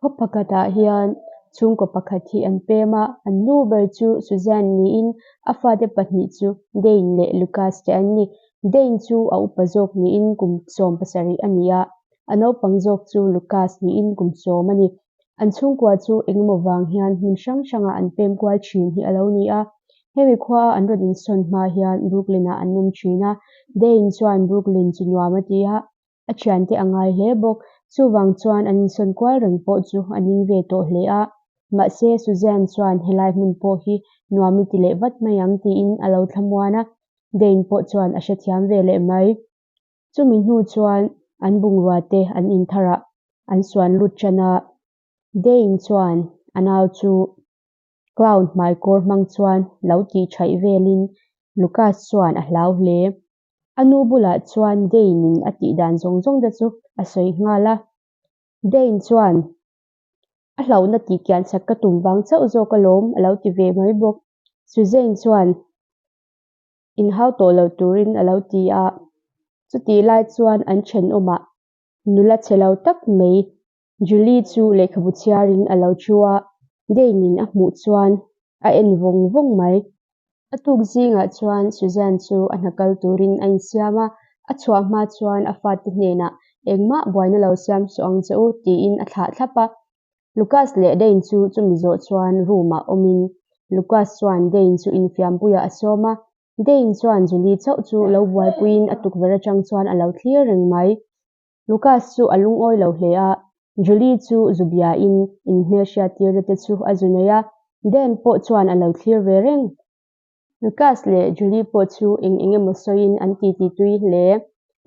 Khaw pakhatah hian chhungkaw pakhat hi an pem a, an nu ber chu Suzanne niin a fate pahnih chu Dane leh Lucas te an ni. Dane chu a upa zawk niin kum 70 a ni a, a naupang zawk chu Lucas niin kum 10 a ni. An chhungkua chu engemaw vang hian hmun hrang hrangah an pem kual thin hi a lo ni a. Hemi khuaa an rawn insawn hma hian Brooklyn-ah an awm thin a, Dane chuan Brooklyn chu nuam a ti a, A thiante a ngai hle bawk. Chuvang chuan an insawn kual reng pawh chu a ning ve tawh hle a. Mahse, Suzanne chuan helai hmun pawh hi nuam i ti leh vat mai ang tiin a lo thlamuan a. Dane pawh chuan a hrethiam ve leh mai. Chumi hnu chuan an bungrua te an intharah an suan lut tan a. Dane chuan a nau chu clown hmaikawr hmang chuan lo tih thaih velin Lucas chuan a hlau hle. A nu bulah chuan Dane-in a tih dan zawng zawng te chu a sawi nghal a. Dane chuan, A hlauhna tih kian chak ka tum vang chauh zawk alawm a lo ti ve mai bawk. Suzanne chuan inhau tawh lo turin a lo ti a. Chutih lai chuan an thenawmah nula chhe lo tak mai Julie chu lehkhabu chhiarin a lo thu a, Dane-in a hmuh chuan a en vawng vawng mai. A tuk zingah chuan Suzanne chu a hna kal turin a insiam a, a chhuah hma chuan a fate hnenah engmah buaina lo siam suh ang che u tiin a thlah thlap a. Lucas leh Dane chu chumi zawh chuan room-ah awmin Lucas chuan Dane chu infiampuiah a sawm a, Dane chuan Julie chauh chu lo buaipuiin a tukverh atang chuan a lo thlir reng mai. Lucas chu a lungawi lo hle a, Julie chu zu biain inhmelhriattirna te chu a zu nei a, Dan pawh chuan a lo thlir ve reng. Lucas leh Julie pawh chu eng eng emaw sawiin an titi tui hle.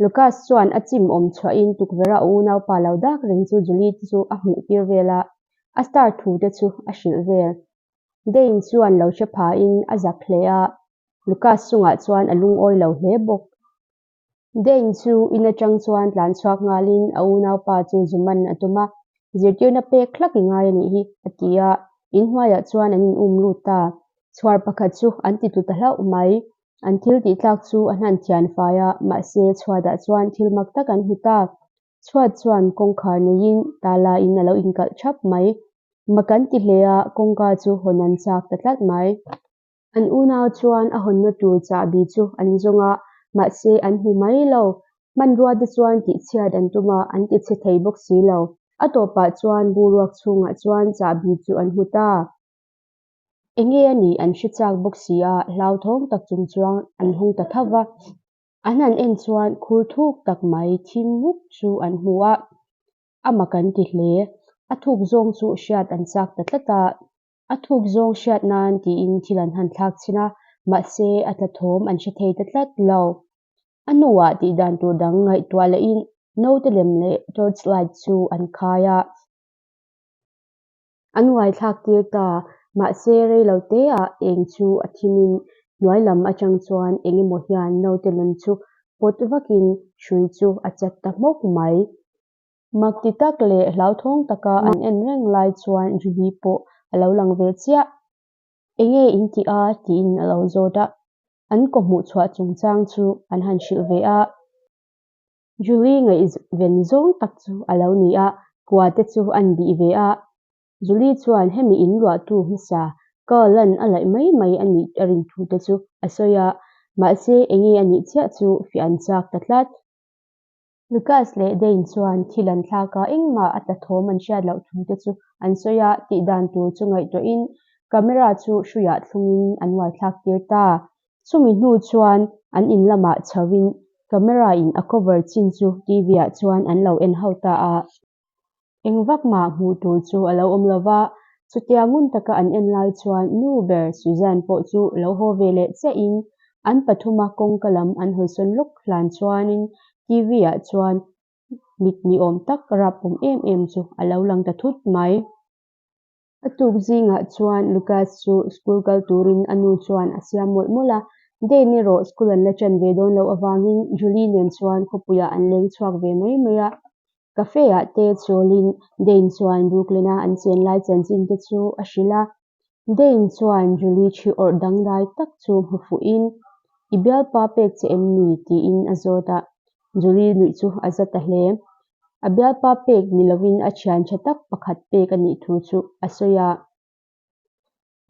Lucas chuan a chim awm chhuahin tukverha a unaupa lo dak reng chu Julie te chu a hmuh tir vel a, a star thu te chu a hrilh vel. Dane chuan lo hre phain a zak hle a, Lucas chungah chuan a lungawi lo hle bawk. Dane chu in atang chuan tlan chhuak nghalin a unaupa chu zu man a tum a, zirtirna pek hlak i ngai a nih hi, a ti a. Inhnuaiah chuan an in um lut ta. Chhuar pakhat chu an ti tlu ta hlauh mai. An thil tih tlak chu a hnan thian fai a, mahse chhuatah chuan thil mak tak an hmu ta. Chhuat chuan kawngkhar neiin tala in a lo inkalh thap mai. Mak an ti hle a, kawngka chu hawn an chak ta tlat mai. An unau chuan a hawnna tur chahbi chu an zawng a, mahse an hmu mai lo. Hmanrua te chuan tihchhiat an tum a, an tichhe thei bawk si lo. A tawpah chuan boruak chhungah chuan chahbi chu an hmu ta. Enge a nih an hre chak bawk si a, hlauthawng tak chung chuan an hawng ta tho va. An han en chuan khur thuk tak mai thim mup chu an hmu a, a mak an ti hle. A thuk zawng chu hriat an chak ta tlat a. A thuk zawng hriat nan tiin thil an han thlak chhin a, mahse a tla thawm an hre thei ta tlat lo. A hnuah tih dan tur dang ngaihtuah lehin naute lem leh torch light chu an khai a. An uaithlak tir ta, mahse rei lo teah eng chu a thimin hnuai lam atang chuan eng emaw hian naute lem chu pawt vakin hrui chu a chat ta hmawk mai. Mak ti tak leh hlauthawng taka an en reng lai chuan Julie pawh a lo lang ve chiah. Enge in tih a? tiin a lo zawt a. An kawhhmuh chhuah chungchang chu an han hrilh ve a. Julie ngaihven zawng tak chu a lo ni a, kua te chu an bih ve a. Julie chuan hemi in luahtu hmasa Carl-a'n a laih mai mai a nih a rin thu te chu a sawi a, mahse enge a nih chiah chu fiah an chak ta tlat. Lucas leh Dane chuan thil an thlak a, engmah a tla thawm an hriat loh thu te chu an sawi a, tih dan tur chu ngaihtuahin camera chu hruiah thlungin an uaithlak tir ta. Chumi hnu chuan an in lamah chhoin camera in a cover chin chu TV ah chuan an lo en ho ta a. Eng vak mah hmuh tur chu a lo awm lo va, chutia ngun taka an en lai chuan nu ber Suzanne pawh chu lo haw ve leh chiahin an pathuma kawngka lam an hawisawn lawk hlan chuanin TV ah chuan mit ni awm tak rap awm em em chu a lo lang ta thut mai. A tuk zingah chuan Lucas chu school kal turin a nu chuan a siam mawlh mawlh a, Dane erawh school an la ṭan ve dawn loh avangin Julie nen chuan khawpuiah an leng chhuak ve mai mai a. Cafe ah te chawlin Dane chuan Brooklyn-a an chen lai chanchin te chu a hrilh a. Dane chuan Julie thi awrh dangdai tak chu hmu fuhin, I bialpa pek che em ni? tiin a zawt a. Julie nuih chu a za ta hle. A bialpa pek ni lovin a thian tha tak pakhat pek a nih thu chu a sawi a.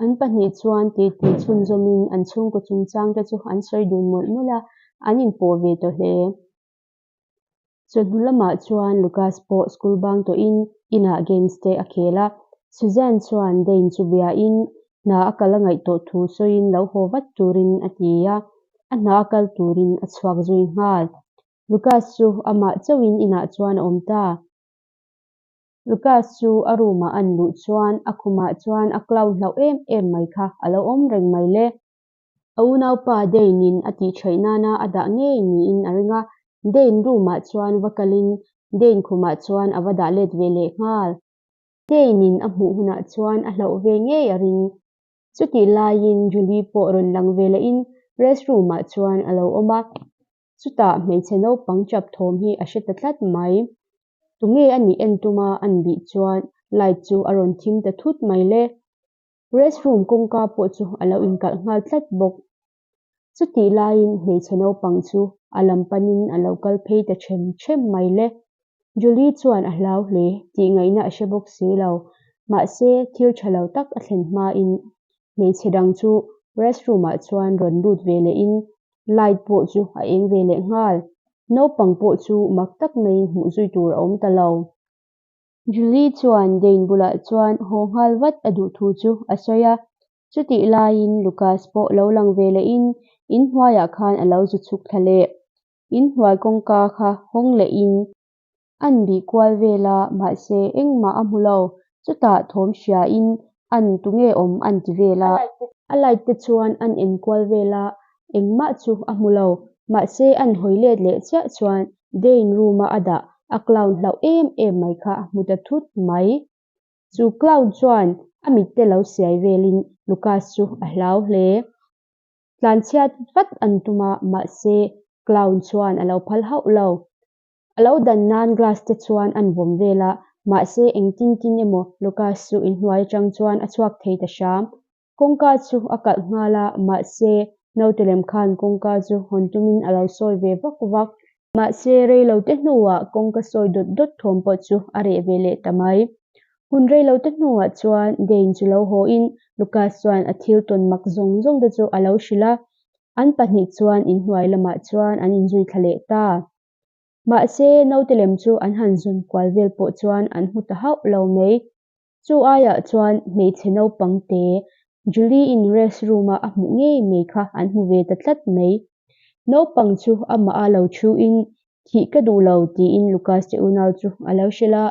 An pahnih chuan titi chhunzawmin an chhungkaw chungchang te chu an sawi dun mawlh mawlh a, an inpawh ve tawh hle. Chawhnu lamah chuan Lucas pawh school bang tawhin inah games te a khel a, Suzanne chuan Dane chu biain hna a kal a ngaih tawh thu sawiin lo haw vat turin a ti a, a hna a kal turin a chhuak zui nghal. Lucas chu amah chauhin inah chuan a awm ta. Lucas chu a room ah an luh chuan a khumah chuan a clown hlauh em em mai kha a lo awm reng mai le. A unaupa Dane in a tih theih nana a dah ngei niin a ring a, Dane room ah chuan va kalin Dane khumah chuan a va dah let ve leh nghal. Dane in a hmuh hunah chuan a hlauh ve ngei a ring. Chutih laiin Julie pawh rawn lang ve lehin restroom ah chuan a lo awm a. Chutah hmeichhe naupang chap thawm hi a hre ta tlat mai. Tunge a nih en tuma an bih chuan light chu a rawn thim ta thut mai le. Restroom kawngka pawh chu a lo inkalh nghal tlat bawk. Chutih laiin hmeichhe naupang chu a lam panin a lo kal phei ta them them mai le. Julie chuan a hlau hle tih ngaihna a hre bawk si lo. Mahse, thil tha lo tak a thlen hmain hmeichhe dang chu restroom ah chuan rawn lut ve lehin light pawh chu a eng ve leh nghal. Naupang pawh chu mak tak maiin hmuh zui tur a awm ta lo. Julie chuan Dane bulah chuan haw nghal vat a duh thu chu a sawi a. Chutih laiin Lucas pawh lo lang ve lehin inhnuaiah khan a lo zu chhuk thla leh. Inhnuai kawngka kha hawng lehin an bih kual vel a, mahse engmah a hmu lo. Chutah thawm hriain an tunge awm an ti vel a. A light te chuan an en kual vel a, engmah chu a hmu lo. Mahse an hawi let leh chiah chuan Dane room a a dah a clown hlauh em em mai kha a hmu ta thut mai. Chu clown chuan a mit te lo siai velin Lucas chu a hlau hle. Tlanchhiat vat an tum a, mahse clown chuan a lo phal hauh lo. A lo dan nan glass te chuan an vawm vel a, mahse engtin tin emaw Lucas chu inhnuai atang chuan a chhuak thei ta hram. Kawngka chu a kalh nghal a, mahse naute lem khan kawngka chu hawn tumin a lo sawi ve vak vak. Mahse reilote hnuah kawngka sawi dawt dawt thawm pawh chu a reh ve leh ta mai. Hun reilote hnuah chuan Dane chu lo haw in Lucas chuan a thil tawn mak zawng zawng te chu a lo hrilh a, an pahnih chuan inhnuai lamah chuan an inzui thla leh ta. Mahse naute lem chu an han zawn kual vel pawh chuan an hmu ta hauh lo mai. Chu aiah chuan hmeichhe naupang te Julie-in rest room-a a hmuh ngei mai kha an hmu ve ta tlat mai. Naupang chu amah a lo thu-in thih ka duh lo tiin Lucas te unau chu a lo hrilh a.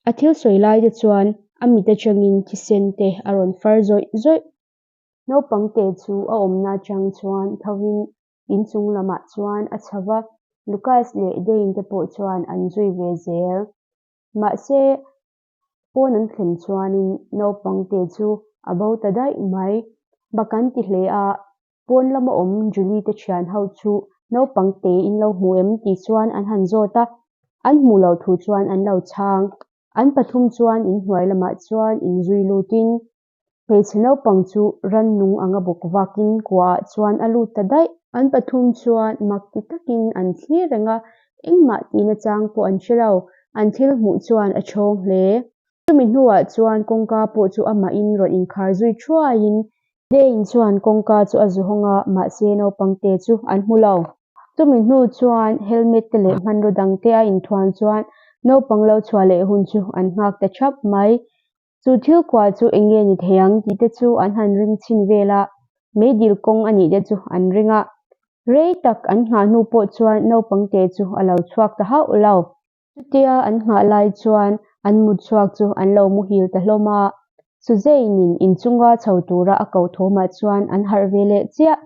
A thil sawi lai te chuan a mit atangin thisen te a rawn far zawih zawih. Naupang te chu a awmna atang chuan tho-in inchung lamah chuan a chho va, Lucas leh Dane te pawh chuan an zui ve zel. Mahse, pawn an thlen chuanin naupang te chu a bo ta daih mai. Bak an ti hle a, pawn lama awm Julie te thian ho chu naupang te in lo hmu em tih chuan an han zawt a, an hmuh loh thu chuan an lo chhang. An pathum chuan inhnuai lamah chuan inzui lutin Hmeichhe naupang chu rannung anga bawk vakin kuaah chuan a lut ta daih. An pathum chuan mak ti takin an thlir reng a, engmah tihna chang pawh an hre lo. An thil hmuh chuan a chhawng hle. Chumi hnuah chuan kawngka pawh chu amahin rawn inkhar zui thuaiin Dane chuan kawngka chu a zu hawng a, mahse naupangte chu an hmu lo. Chumi hnu chuan helmet te leh hmanraw dangte a inthuan chuan naupang lo chhuah leh hun chu an nghak ta thap mai. Chu thil kual chu eng nge ni thei ang tih te chu an han ring chhin vel a, meidil kawng a nih te chu an ring a. Rei tak an nghah hnu pawh chuan naupang te chu a lo chhuak ta hauh lo. Chutia an nghah lai chuan an mut chhuak chu an lo muhil ta hlawm a. Suzane-in inchunga chho tura a koh thawmah chuan an harh ve leh chiah.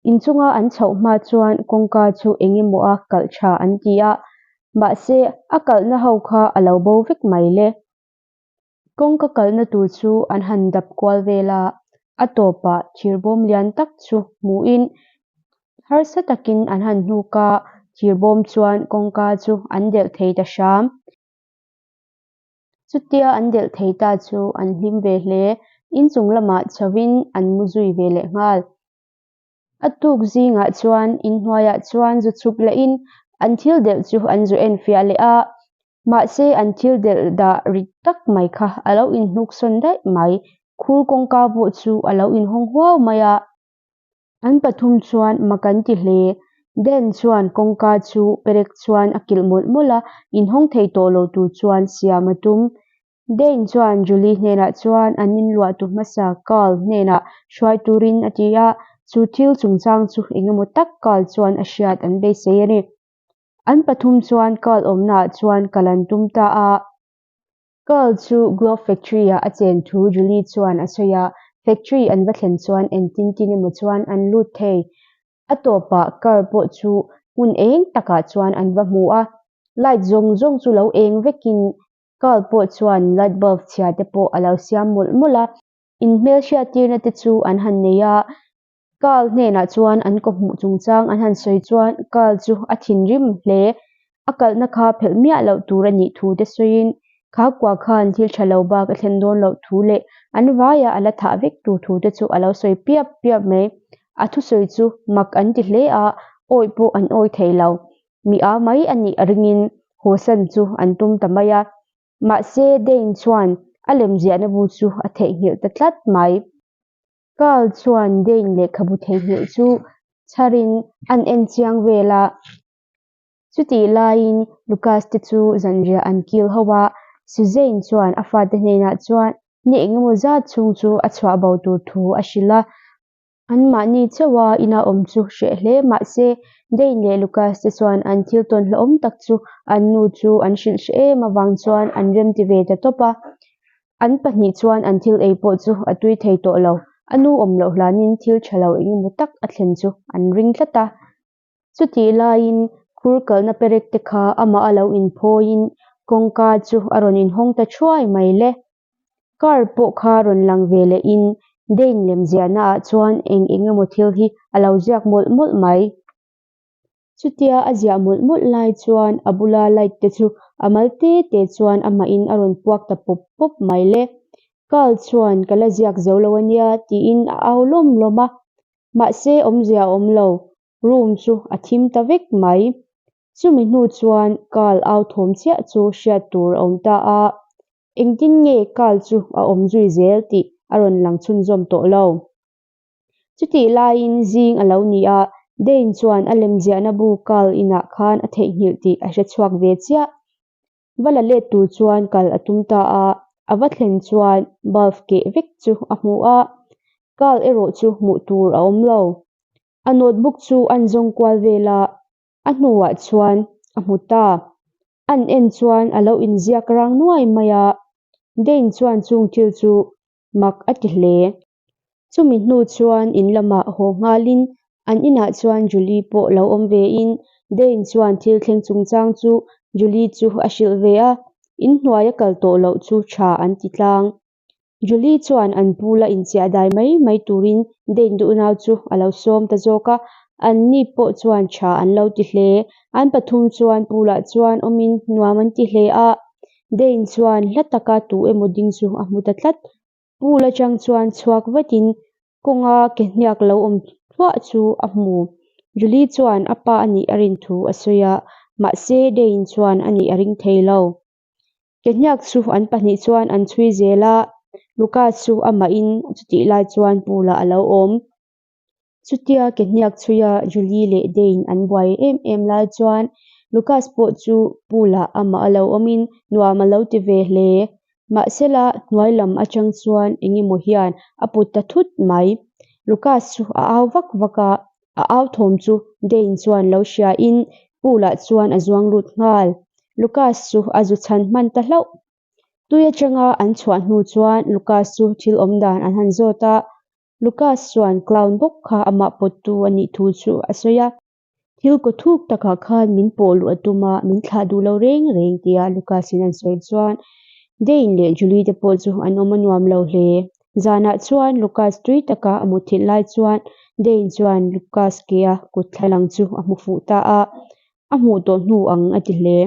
Inchunga an chhoh hma chuan kawngka chu eng emaw a kalh tha an ti a, mahse a kalhna ho kha a lo bo vek mai le. Kawngka kalna tur chu an han dap kual vel a, a tawpah thirbawm lian tak chu hmuhin harsa takin an han hnuk a, thirbawm chuan kawngka chu an delh thei ta hram. Chutia an delh thei ta chu an hlim ve hle, inchung lamah chhovin an mu zui ve leh nghal. A tuk zingah chuan inhnuaiah chuan zu chhuk lehin an thil delh chu an zu enfiah leh a. Mahse an thil delh dah rit tak mai kha a lo inhnuk sawn daih mai. Khur kawngka pawh chu a lo inhawng huau mai a. An pathum chuan mak an ti hle. Dan chuan kawngka chu perek chuan a kilh mawlh mawlh a, inhawng thei tawh lo tur chuan siam a tum. Dane chuan Julie hnenah chuan an inluahtu hmasa Carl hnenah hruai turin a ti a, chu thil chungchang chu engemaw tak Carl chuan a hriat an beisei a ni. An pathum chuan Carl awmnaah chuan kal an tum ta a. Carl chu Glove Factory-ah a chen thu Julie chuan a sawi a, factory an va thlen chuan engtin tin emaw chuan an lut thei. A tawpah car pawh chu hmun eng takah chuan an va hmu a, light zawng zawng chu lo eng vekin Carl pawh chuan light bulb chhia te pawh a lo siam mawlh mawlh a, inhmelhriattirna te chu an han nei a. Carl hnenah chuan an kawhhmuh chungchang an han sawi chuan Carl chu a thinrim hle. A kalhna kha phelh miah loh tur a nih thu te sawiin kha kua khan thil tha lo bak a thlen dawn loh thu leh an vaia a la thah vek tur thu te chu a lo sawi piap piap mai. A thusawi chu mak an ti hle a, awih pawh an awih thei lo. Mi a mai a nih a ringin hawsan chu an tum ta mai a. Mahse Dane chuan a lemziahna bu chu a theihnghilh ta tlat mai. Carl chuan Dane lehkhabu theihnghilh chu chharin an en chiang vel a. Chutih laiin Lucas te chu zanriah an kil ho a, Suzanne chuan a fate hnenah chuan ni engemaw zat chhung chu a chhuah bo tur thu a hrilh a. Anmahni chauha ina awm chu hreh hle mah se, Dane leh Lucas te chuan an thil tawn hlauhawm tak chu an nu chu an hrilh hreh em avang chuan an remti ve ta tawp a. An pahnih chuan an thil ei pawh chu a tui thei tawh lo, a nu awm loh hlanin thil tha lo engemaw tak a thlen chu an ring tlat a. Chutih laiin khur kalna perek te kha amah a lo inphawiin kawngka chu a rawn inhawng ta thuai mai le. Car pawh kha rawn lang ve lehin Dane lemziahna ah chuan eng eng emaw thil hi a lo ziak mawlh mawlh mai. Chutia a ziah mawlh mawlh lai chuan a bula light te chu a mal te te chuan amahin a rawn puak ta pawp pawp mai le. Carl chuan ka la ziak zo lo ania tiin a au lawm lawm a. Mahse awmzia a awm lo, room chu a thim ta vek mai. Chumi hnu chuan Carl au thawm chiah chu hriat tur a awm ta a, engtin nge Carl chu a awm zui zel tih a rawn lang chhunzawm tawh lo. Chutih laiin zing a lo ni a, Dane chuan a lemziahna bu Carl inah khan a theihnghilh tih a hre chhuak ve chiah. Va la let tur chuan kal a tum ta a, a va thlen chuan bulb keh vek chu a hmu a, Carl erawh chu hmuh tur a awm lo. A notebook chu an zawng kual vel a, a hnuah chuan a hmu ta. An en chuan a lo inziak rang nuai mai a, Dane chuan chung thil chu mak a ti hle. Chumi hnu chuan in lamah haw nghalin an inah chuan Julie pawh lo awm vein Dane chuan thil thleng chungchang chu Julie chu a hrilh ve a, in hnuaia kal tawh loh chu tha an ti tlang. Julie chuan an pu la inchiah dai mai mai turin Dane duhnau chu a lo sawm ta zawk a, anni pawh chuan tha an lo ti hle. An pathum chuan pulah chuan awmin nuam an ti hle a, Dane chuan hla taka tu emaw ding chu a hmu ta tlat. Pool atang chuan chhuak vatin kawnga ke hniak lo awm thluah chu a hmu. Julie chuan a pa a nih a rin thu a sawi a, mahse Dane chuan a nih a ring thei lo. Ke hniak chu an pahnih chuan an chhui zel a, Lucas chu amahin chutih lai chuan pool ah a lo awm. Chutia ke hniak chhuia Julie leh Dane an buai em em lai chuan Lucas pawh chu pool ah amah a lo awmin nuam a lo ti ve hle. Mahsela hnuai lam atang chuan eng emaw hian a put ta thut mai. Lucas chu a au vak vak a, a au thawm chu Dane chuan lo hriain pool ah chuan a zuang lut nghal. Lucas chu a zu chhan hman ta hlauh. Tui atanga an chhuah hnu chuan Lucas chu thil awm dan an han zawt a, Lucas chuan clown bawk kha amah pawttu a nih thu chu a sawi a. Thil kaw thuk takah khan min pawh luh a tum a, min thlah duh lo reng reng tia Lucas-in an sawi chuan Dane leh Julie te pawh chu an awm a nuam lo hle. Zanah chuan Lucas tui taka a mutthilh lai chuan Dane chuan Lucas ke-a kut thla lang chu a hmu fuh ta a, a hmuh tawh hnu ang a ti hle.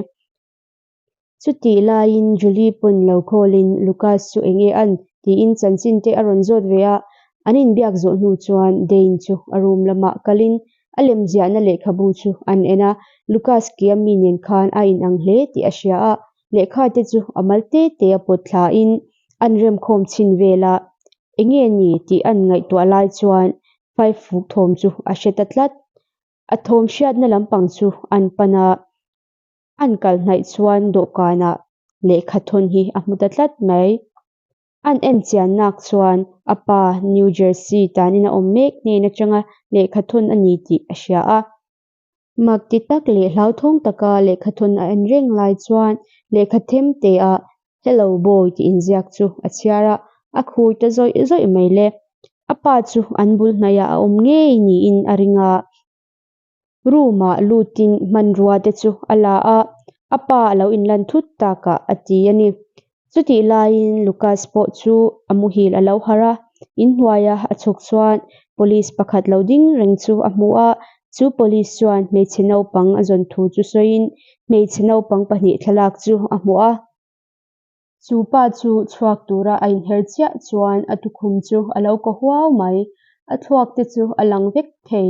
Chutih laiin Julie pawn lo khawlin Lucas chu eng nge an? tiin chanchin te a rawn zawt ve a, an inbiak zawh hnu chuan Dane chu a room lamah kalin a lemziahna lehkhabu chu an en a, Lucas kia mi nen khan a inang hle tih a hria a. Lehkha te chu a mal te te a pawt thla in an remkhawm chhin vel a, enge ni tih an ngaihtuah lai chuan faifuk thawm chu a hre ta tlat. A thawm hriatna lampang chu an pan a, an kal hnaih chuan dawhkanah lehkha thawn hi a hmu ta tlat mai. An en chian nak chuan a pa New Jersey tanin a awm mek hnen atanga lehkha thawn a ni tih a hria a. Mak ti tak leh hlauthawng taka lehkha thawn a en reng lai chuan lehkha them te ah Hello boy tih inziak chu a chhiar a, a khui ta zawih zawih mai le. A pa chu an bul hnaihah a awm ngei niin a ring a. Room ah lutin hmanrua te chu a la a, a pa a lo inlan thut takah a ti a ni. Chutih laiin Lucas pawh chu a muhil a lo harh a, inhnuaia a chhuk chuan police pakhat lo ding reng chu a hmu a, chu police chuan hmeichhe naupang a zawn thu chu sawiin hmeichhe naupang pahnih thlalak chu a hmu a. Chu pa chu chhuak tura a inher chiah chuan a tukhum chu a lo kaw huau mai, a thluak te chu a lang vek thei.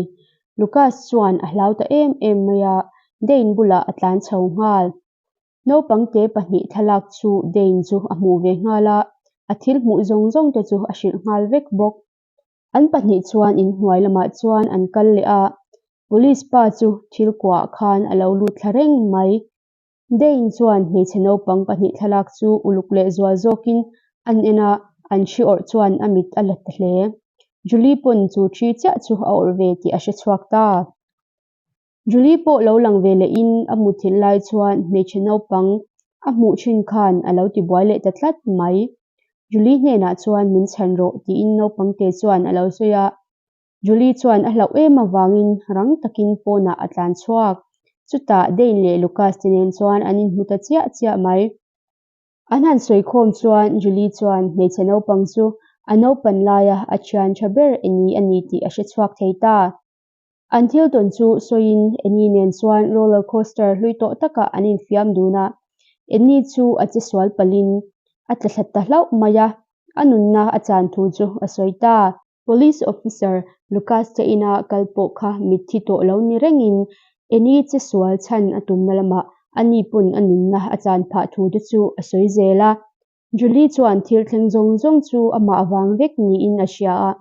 Lucas chuan a hlau ta em em mai a, Dane bulah a tlan chho nghal. Naupang te pahnih thlalak chu Dane chu a hmuh ve nghal a, a thil hmuh zawng zawng te chu a hrilh nghal vek bawk. An pahnih chuan inhnuai lamah chuan an kal leh a, police pa chu thil kuahah khan a lo lut thla reng mai. Dane chuan hmeichhe naupang pahnih thlalak chu uluk leh zual zawkin an en a, an hri awrh chuan a mit a la ta hle. Julie pawn chu thi chiah chu a awrh ve tih a hre chhuak ta. Julie pawh lo lang ve lehin a muthilh lai chuan hmeichhe naupang a hmuh thin khan a lo tibuai leh ta tlat mai. Julie hnenah chuan min chhan rawh tiin naupang te chuan a lo sawi a. Julie chuan a hlauh em avangin rang takin pawnah a tlan chhuak. Chutah Dane leh Lucas te nen chuan an inhmu ta chiah chiah mai. An han sawi khawm chuan Julie chuan hmeichhe naupang chu a naupan laia a thian tha ber Annie a ni tih a hre chhuak thei ta. An thil tawn chu sawiin Annie nen chuan roller coaster hlui tawh takah an infiam dun a. Annie chu a che sual palhin a tla thla ta hlauh mai a, a nunna a chan thu chu a sawi ta. Police officer Lucas te ina kal pawh kha mitthi tawh lo ni rengin Annie che sual chhan a tumna lamah ani pawn a nunna a chan phah thu te chu a sawi zel a. Julie chuan thil thleng zawng zawng chu amah avang vek niin a hria a,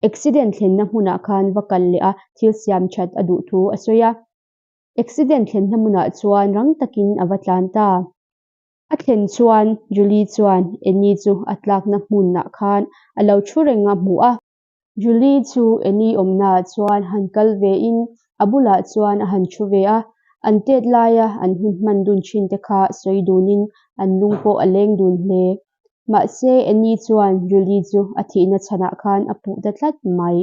Accident thlenna hmunah khan va kal leh a thil siam that a duh thu a sawi a. Accident thlenna hmunah chuan rang takin a va tlan ta. A thlen chuan Julie chuan Annie chu a tlakna hmunah khan a lo thu reng a hmu a. Julie chu Annie awmnaah chuan han kal ve in a bulah chuan a han thu ve a. An tet laia an hun hman dun thin te kha sawi dunin an lung pawh a leng dun hle. Mahse, Annie chuan Julie chu a thihna chhanah khan a puh ta tlat mai.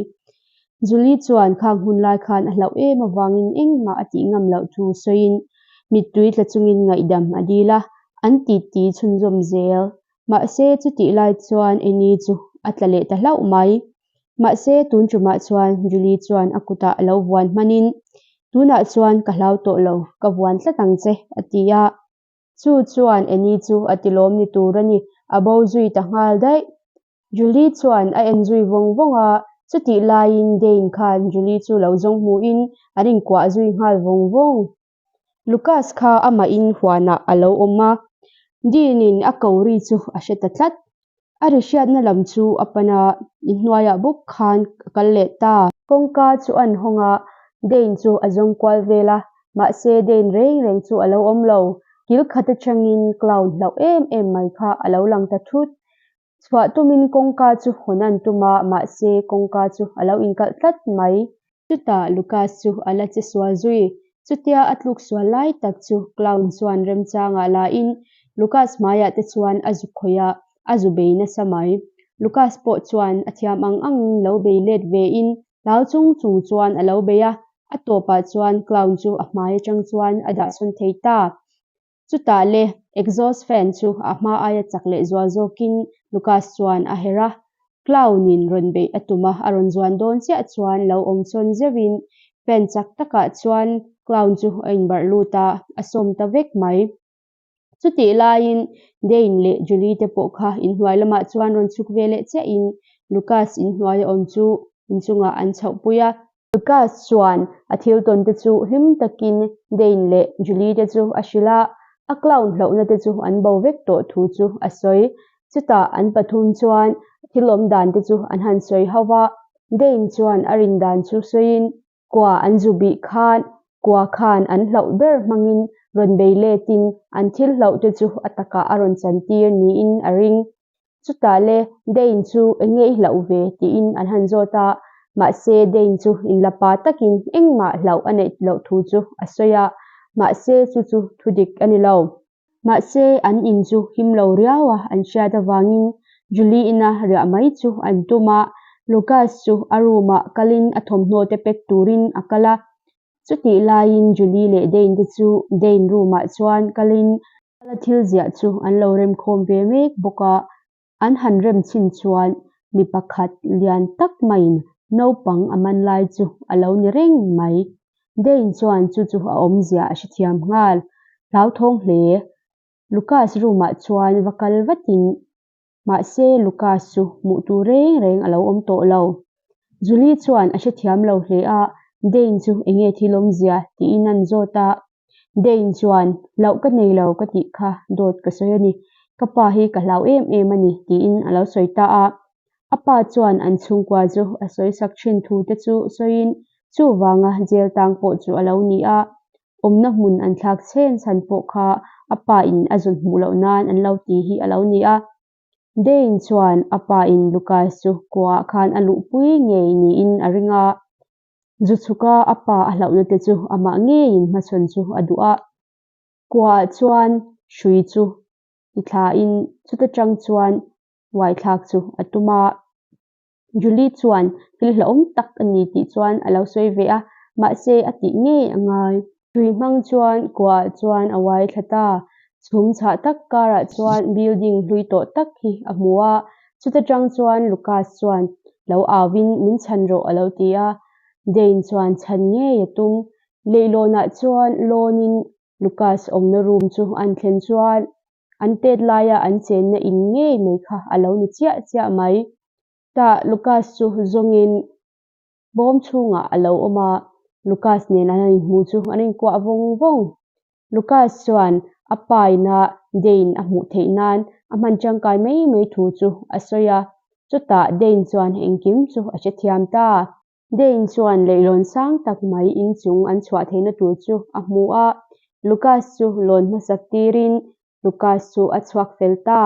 Julie chuan khang hun lai khan a hlauh em avangin engmah a tih ngam loh thu sawiin mittui tla chungin ngaihdam a dil a, an titi chhunzawm zel. Mahse, chutih lai chuan Annie chu a tla leh ta hlauh mai. Mahse, tun tumah chuan Julie chuan a kutah a lo vuan hmanin, Tunah chuan ka hlau tawh lo, ka vuan tlat ang che, a ti a. Chu chuan Annie chu a ti lawm ni tur a ni, a bo zui ta nghal daih. Julie chuan a en zui vawng vawng a, chutih laiin Dane khan Julie chu lo zawng hmuhin an inkuah zui nghal vawng vawng. Lucas kha amahin huanah a lo awm a, Dean-in a ko ri chu a hre ta tlat. A ri hriatna lam chu a pan a, inhnuaiah bawk khan a kal leh ta. Kawngka chu an hawng a, Dane chu a zawng kual vel a, mahse Dane reng reng chu a lo awm lo. Kil khat atangin clown hlauh em em mai kha a lo lang ta thut. Chhuah tumin kawngka chu hawn an tum a, mahse kawngka chu a lo inkalh tlat mai. Chutah Lucas chu a la che sual zui. Chutia a tluk sual lai tak chu clown chuan remchangah la in Lucas hmaiah te chuan a zu khawih a, a zu bei nasa mai. Lucas pawh chuan a thiam ang angin lo bei let ve in hlau chung chung chuan a lo bei a, a tawpah chuan clown chu a hmai atang chuan a dahsawn thei ta. Chutah le, exhaust fan chu a hma aia chak leh zual zawkin Lucas chuan a herh a. Clown-in rawn beih a tum a, a rawn zuan dawn chiah chuan lo awm sawn zeuhin fan chak takah chuan clown chu a inbarh lut a, a sawm ta vek mai. Chutih laiin Dane leh Julie te pawh kha inhnuai lamah chuan rawn chhuk ve leh chiahin Lucas inhnuaia awm chu inchungah an chhohpui a. Lucas chuan a thil tawn te chu hlim takin Dane leh Julie te chu a hrilh a, A clown hlauhna te chu an bo vek tawh thu chu a sawi. Chutah an pathum chuan thil awm dan te chu an han sawi ho va, Dane chuan a rin dan chu sawiin kua an zu bih khan kua khan an hlauh ber hmangin rawn bei letin an thil hlauh te chu a takah a rawn chantir niin a ring. Chutah le Dane chu eng nge i hlauh ve tiin an han zawt a, mahse Dane chu inlapa takin engmah hlauh a neih loh thu chu a sawi a, mahse chu chu thu dik a ni lo. Mahse an in chu him lo riau a an hriat avangin Julie ina riah mai chu an tum a, Lucas chu a room ah kalin a thawmhnaw te pack turin a kal a, chutih laiin Julie leh Dane te chu Dane room ah chuan kalin Kala thil ziah chu an lo remkhawm ve mek bawk a, an han rem chhin chuan mi pakhat lian tak maiin naupang a man lai chu a lo ni reng mai. Dane chuan chu chu a awmzia a hrethiam nghal, hlauthawng hle. Lucas room ah chuan va kal vatin Mahse, Lucas chu hmuh tur reng reng a lo awm tawh lo. Julie chuan a hrethiam lo hle a, Dane chu enge thil awmzia tiin an zawt a. Dane chuan, Hlauh ka nei lo ka tih kha dawt ka sawi a ni. Ka pa hi ka hlau em em a ni tiin a lo sawi ta a. A pa chuan an chhungkua chu a sawi sak thin thu te chu sawiin chuvanga jail tang pawh chu a lo ni a. Awmna hmun an thlak chhen chhan pawh kha a pa in a zun hmuh loh nan an lo ti hi a lo ni a. Dane chuan a pa in Lucas chu kuaah khan a luhpui ngei niin a ring a. Zu chhuka a pa a hlauhna te chu amah ngeiin hmachhawn chu a duh a. Kuaah chuan hrui chu ti thlain chuta tang chuan uaithlak chu a tum a. Julie chuan thil hlauhawm tak a ni tih chuan a lo sawi ve a, mahse a tih ngei a ngai. Tui hmang chuan kuaah chuan a uai thla ta. Chhum chhah tak karah chuan building hlui tawh tak hi a hmu a, chuta tang chuan Lucas chuan lo auin min chhan rawh a lo ti a. Dane chuan chhan ngei a tum. Leihlawnah chuan lawnin Lucas awmna room chu an thlen chuan An tet laia an chenna in ngei mai kha a lo ni chiah chiah mai. Tah Lucas chu zawngin bawm chhungah a lo awm a, Lucas nen an han inhmu chu an inkuah vawng vawng. Lucas chuan a pa ina Dane a hmuh theih nan a hman tangkai mai mai thu chu a sawi a, chutah Dane chuan engkim chu a hrethiam ta. Dane chuan leihlawn sang tak mai inchung an chhuah theihna tur chu a hmu a, Lucas chu lawn hmasak tirin Lucas chu a chhuak fel ta.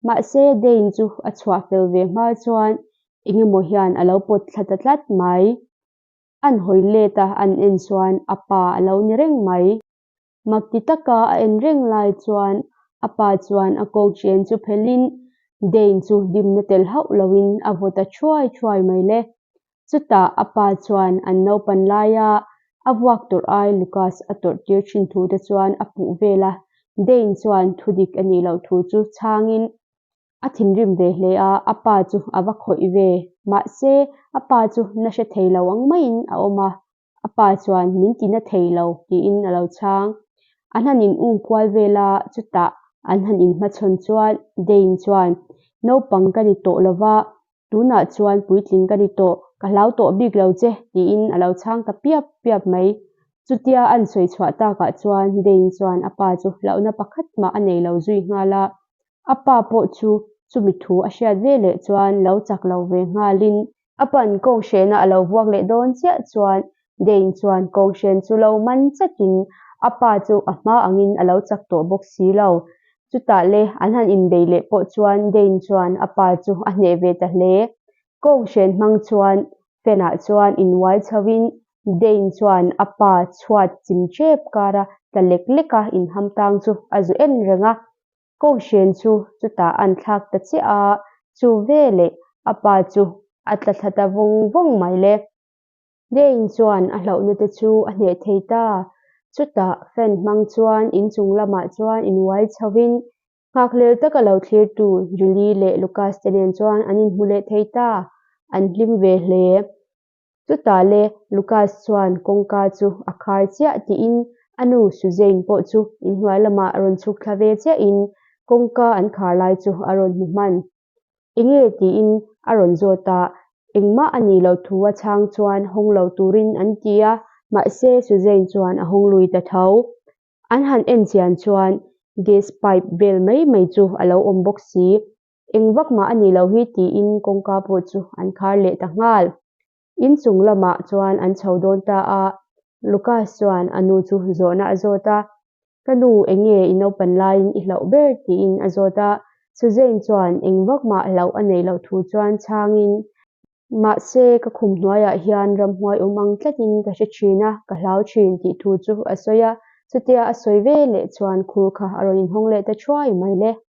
Mahse, Dane chu a chhuah fel ve hma chuan engemaw hian a lo pawt thla ta tlat mai. An hawi let a an en chuan a pa a lo ni reng mai. Mak ti taka a en reng lai chuan a pa chuan a kawk chen chu phelhin Dane chu dimna tel hauh loin a vaw ta thuai thuai mai le. Chutah a pa chuan an naupan laia a vuak tawrh ai Lucas a tawrh tir thin thu te chuan a puh vel a, Dane chuan thudik a nih loh thu chu chhangin a thinrim ve hle a, a pa chu a va khawih ve. Mahse, a pa chu na hre thei lo ang maiin a awm a, A pa chuan min ti na thei lo tiin a lo chhang. An han in um kual vel a, chutah an han in hmachhawn chuan Dane chuan, Naupang ka ni tawh lo va, tunah chuan puitling ka ni tawh, ka hlau tawh bik lo che tiin a lo chhang ta piap piap mai. Chutia an sawi chhuah takah chuan Dane chuan a pa chu hlauhna pakhat mah a nei lo zui nghal a, a pa pawh chu chumi thu a hriat veleh chuan lo chak lo ve nghalin A pan kawnghrena a lo vuak leh dawn chiah chuan Dane chuan kawnghren chu lo man chatin a pa chu a hma angin a lo chak tawh bawk si lo. Chutah le an han inbei leh pawh chuan Dane chuan a pa chu a hneh ve ta hle. Kawnghren hmang chuan fan-ah chuan invuai chhoin Dane chuan a pa chhuat chim tep kara tla lek leka inham tang chu a zu en reng a. Kawnghren chu chutah an thlak ta chiah a, chu veleh a pa chu a tla thla ta vawng vawng mai le. Dane chuan a hlauhna te chu a hneh thei ta. Chutah fan hmang chuan inchung lamah chuan invuai chhovin nghakhlel taka lo thlirtu Julie leh Lucas te nen chuan an inhmu leh thei ta. An hlim ve hle. Chutah le Lucas chuan kawngka chu a khar chiah tiin a nu Suzanne pawh chu inhnuai lamah rawn chhuk thla ve chiahin kawngka an khar lai chu a rawn hmu hman. Enge tiin a rawn zawt a, engmah a nih loh thu a chhang chuan hawng lo turin an ti a, mahse Suzanne chuan a hawng lui ta tho. An han en chian chuan Gas pipe vel mai mai chu a lo awm bawk si. Eng vak mah a nih loh hi tiin kawngka pawh chu an khar leh ta nghal. Inchung lamah chuan an chho dawn ta a, Lucas chuan a nu chu zawhna a zawt a, Ka nu, eng nge i naupan laiin i hlauh ber? tiin a zawt a, Suzanne chuan eng vak mah hlauh a neih loh thu chuan chhangin, Mahse, ka khum hnuaiah hian ramhuai awm ang tlatin ka hre thin a, ka hlau thin tih thu chu a sawi a, chutia a sawi ve leh chuan khur kha a rawn inhawng leh ta thuai mai le.